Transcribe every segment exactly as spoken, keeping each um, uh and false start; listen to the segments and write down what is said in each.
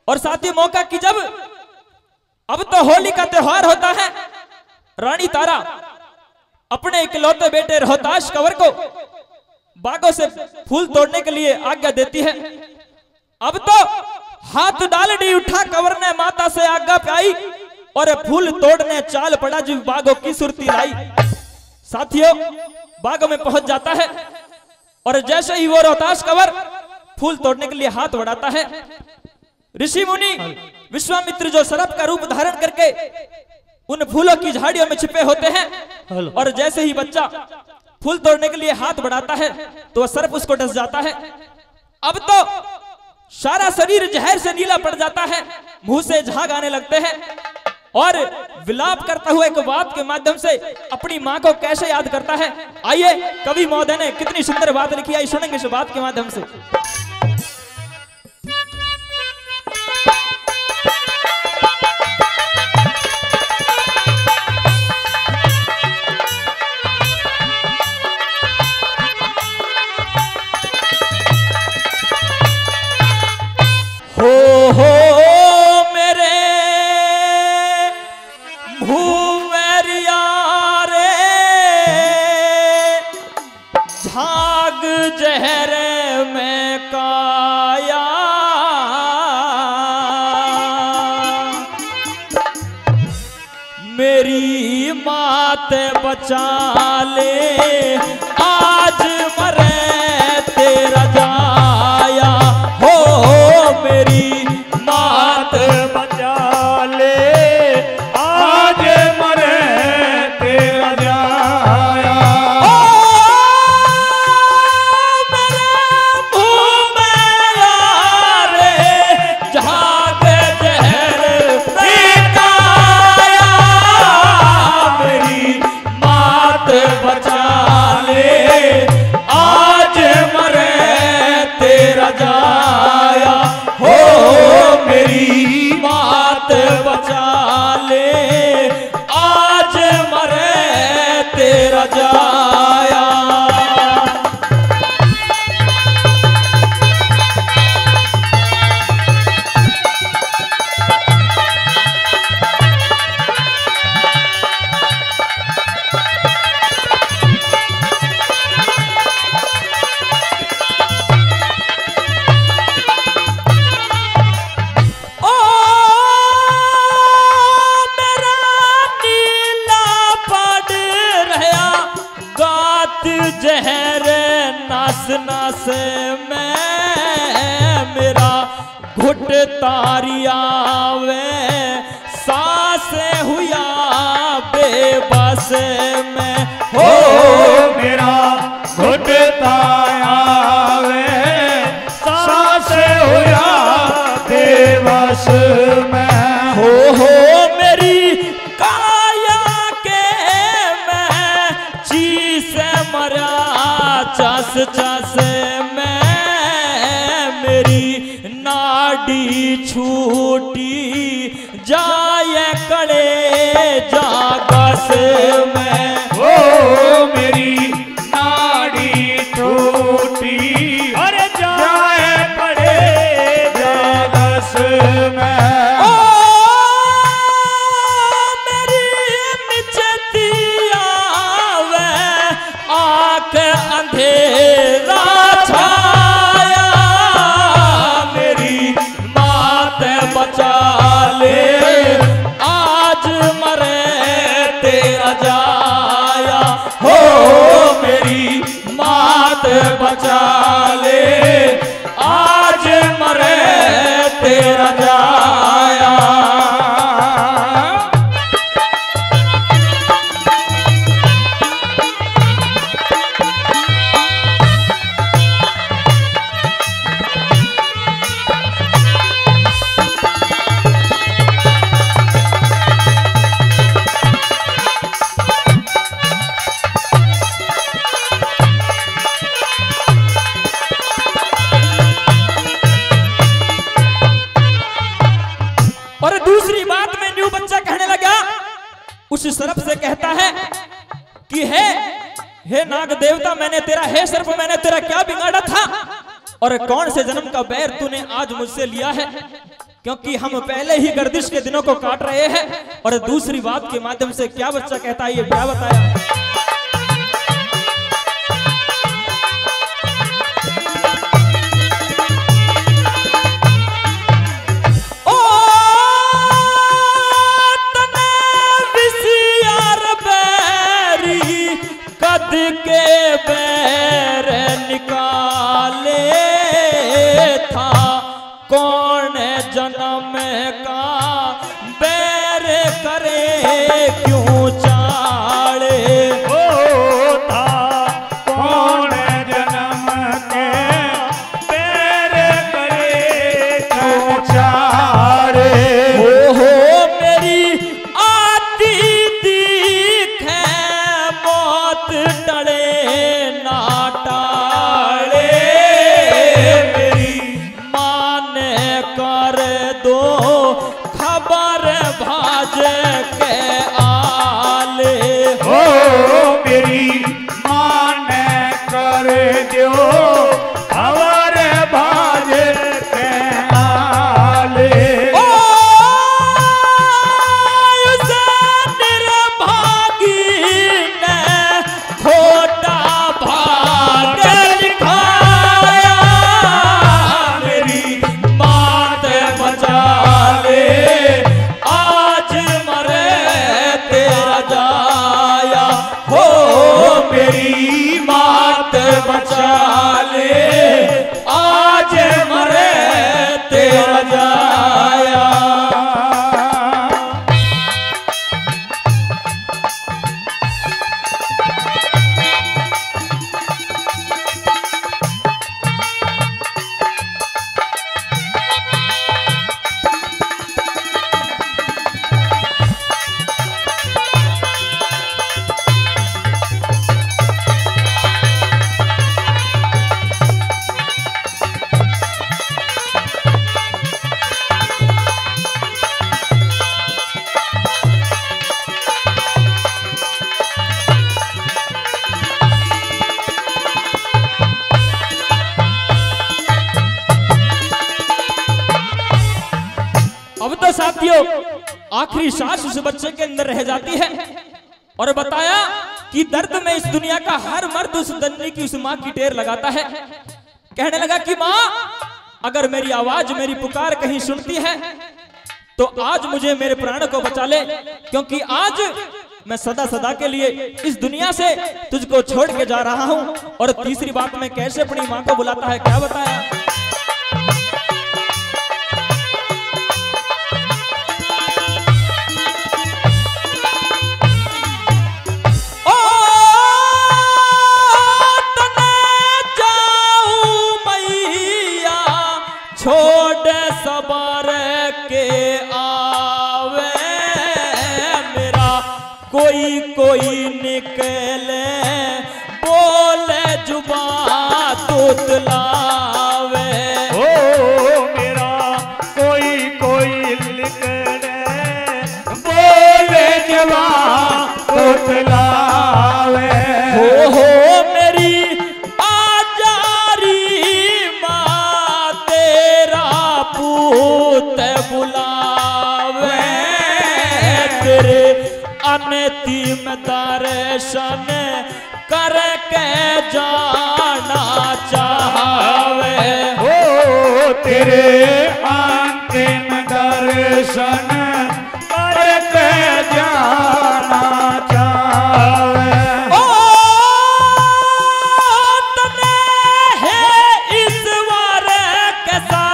और साथ ही मौका कि जब अब तो होली का त्योहार होता है, रानी तारा अपने इकलौते बेटे रोहताश कंवर को बागों से फूल तोड़ने के लिए आज्ञा देती है। अब तो हाथ डालड़ी उठा कंवर ने माता से आज्ञा पाई और फूल तोड़ने चाल पड़ा जी, बागों की सुरती लाई। साथियों, बागों में पहुंच जाता है और जैसे ही वो रोहताश कंवर फूल तोड़ने के लिए हाथ बढ़ाता है, ऋषि मुनि विश्वामित्र जो सर्प का रूप धारण करके उन फूलों की झाड़ियों में छिपे होते हैं, हेलो। और जैसे ही बच्चा फूल तोड़ने के लिए हाथ बढ़ाता है तो वह सर्प उसको डस जाता है। अब तो सारा शरीर जहर से नीला पड़ जाता है, मुंह से झाग आने लगते हैं और विलाप करता हुआ एक बात के माध्यम से अपनी माँ को कैसे याद करता है। आइए, कवि महोदय ने कितनी सुंदर बात लिखी, आइए सुनेंगे इस बात के माध्यम से। हो, हो, मेरे भूमरिया रे, झाग जहर में काया। मेरी मात बचा ले, आज मरे तेरा जाया। हो, मेरी मात बचा ले, आज मरे तेरा जाया। ओ, मेरे भूमैया रे, झाग जहर में काया। मेरी मात बचा ले, आज मरे तेरा जाया। हो, मेरी मात बचा ले, आज मरे तेरा जाया। ओ मेरा नीला पड़ रहा गात जहर नस नस में, मेरा घुट तारी आवे, सांस हुआ बेबस में। हो, मेरा घुटता आवे, सांस हुआ बेबस में। हो, हो, मेरी काया के मैं चीस मरा चस चस में, मेरी नाड़ी छूटी जाए कलेजा गस में। ओ मेरी नाड़ी छूटी, अरे जाए कलेजा गस में। ओ मेरी मिचती आवे आंख अंधेरा छाया, मेरी मात बचा ले, आज मरे तेरा जाया। हो मेरी मात बचा ले, आज मरे तेरा जाया। और दूसरी बात में न्यू बच्चा कहने लगा, उस सर्प से कहता है कि हे, हे नाग देवता, मैंने तेरा, हे सर्प, मैंने तेरा क्या बिगाड़ा था और कौन से जन्म का बैर तूने आज मुझसे लिया है? क्योंकि हम पहले ही गर्दिश के दिनों को काट रहे हैं। और दूसरी बात के माध्यम से क्या बच्चा कहता है, ये क्या बताया। ओ तने विसियार बैरी कद के बैर निकाले था, कौन जन्म का बैर करे क्यों चाले। ओ था कौन जन्म के बैर करे क्यों चाले। ओ हो मेरी आती दिखे मौत टले ना टाले, मेरी माँ ने कर दो खबर भाज के आले। हो मेरी माँ ने कर दो खबर भाज के आले। ओ उस निर्भागी ने खोटा भाग लिखाया, मेरी मात बचा ले, आज मरे तेरा जाया। हो मेरी मात बचा ले, आज मरे तेरा जाया। अब तो साथियों, आखिरी सांस उस बच्चे के अंदर रह जाती है। और बताया कि दर्द में इस दुनिया का हर मर्द उस दन्नी की, उस माँ की टेर लगाता है। कहने लगा कि माँ, अगर मेरी आवाज, मेरी पुकार कहीं सुनती है, तो आज मुझे, मेरे प्राण को बचा ले, क्योंकि आज मैं सदा सदा के लिए इस दुनिया से तुझको छोड़ के जा रहा हूँ। और तीसरी बात में कैसे अपनी माँ को बुलाता है, क्या बताया। ओ तने जाऊं मैया, छोड़ सबर के आवे मेरा, कोई कोई निकले बोले जुबां तुतलावे। ओ मेरा कोई कोई निकले बोले जुबां तुतलावे। हो हो मेरी आजारी माँ तेरा पूत बुलावे, तेरे अंतिम दर्शन करके जाना चाहवे। हो तेरे अंतिम दर्शन करके जाना चाहवे। ओ तने है ईश्वर कैसा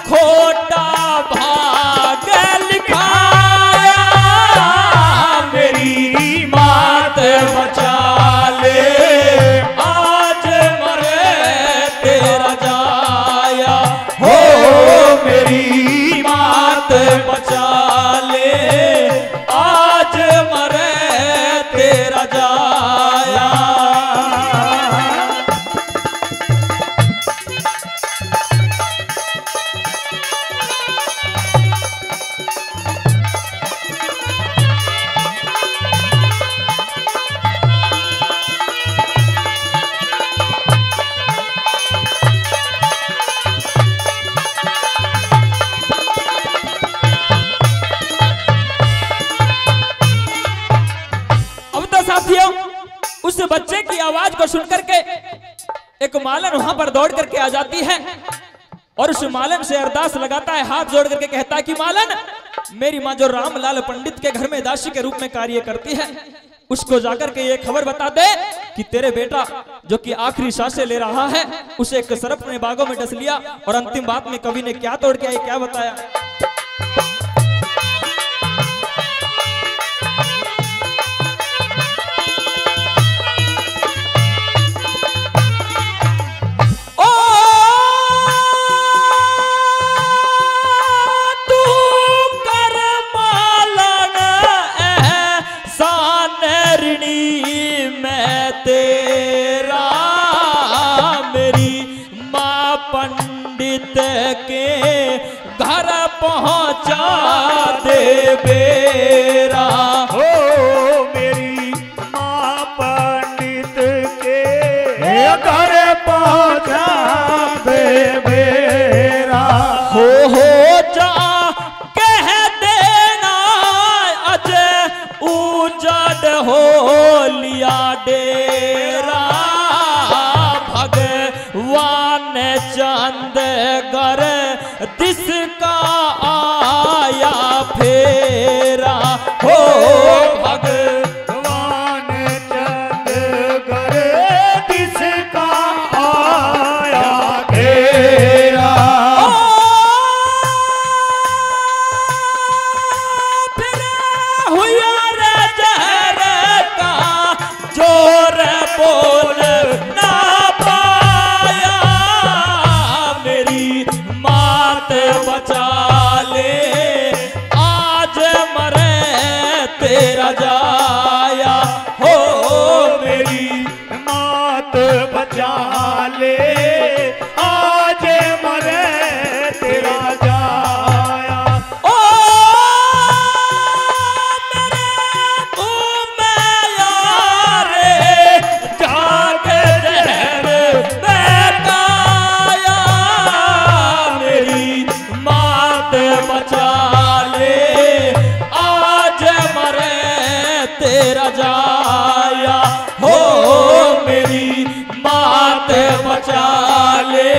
खोटा भाग लिखाया, मेरी मात बचा ले, आज मरे तेरा जाया। हो मेरी मात बचा आवाज को सुन करके एक मालन वहां पर दौड़ करके आ जाती है और उस मालन से अरदास लगाता है, हाथ जोड़ करके कहता है कि मालन, मेरी माँ जो रामलाल पंडित के घर में दासी के रूप में कार्य करती है, उसको जाकर के ये खबर बता दे कि तेरे बेटा जो कि आखिरी सांसें ले रहा है, उसे एक सर्प ने बागों में डस लिया और अंतिम बात में कवि ने क्या तोड़ के आए, क्या बताया। ओ तू कर मालन एहसान ऋणी मैं तेरा, मेरी माँ पंडित के घर पहुँचा दे बेरा। हो मेरी माँ पंडित के घर पहुँचा दे बेरा। हो, हो जा कह देना अज उजाड़ हो लिया डेरा। भगवान चंद घर दिस का आया फेरा। हो भगवान चंद घर दिस का आया फेरा। ओ फिर हुआ रे जहर का जोर बोल ना पाया। मेरी मात बचा ले, आज मरे तेरा जाया। हो मेरी मात बचा ले, आज मरे तेरा जाया। ओ मेरे घूमे यारे, जाग जहर में काया। मेरी मात बचा ले, आज मरे तेरा जाया। हो मेरी मात बचा ले,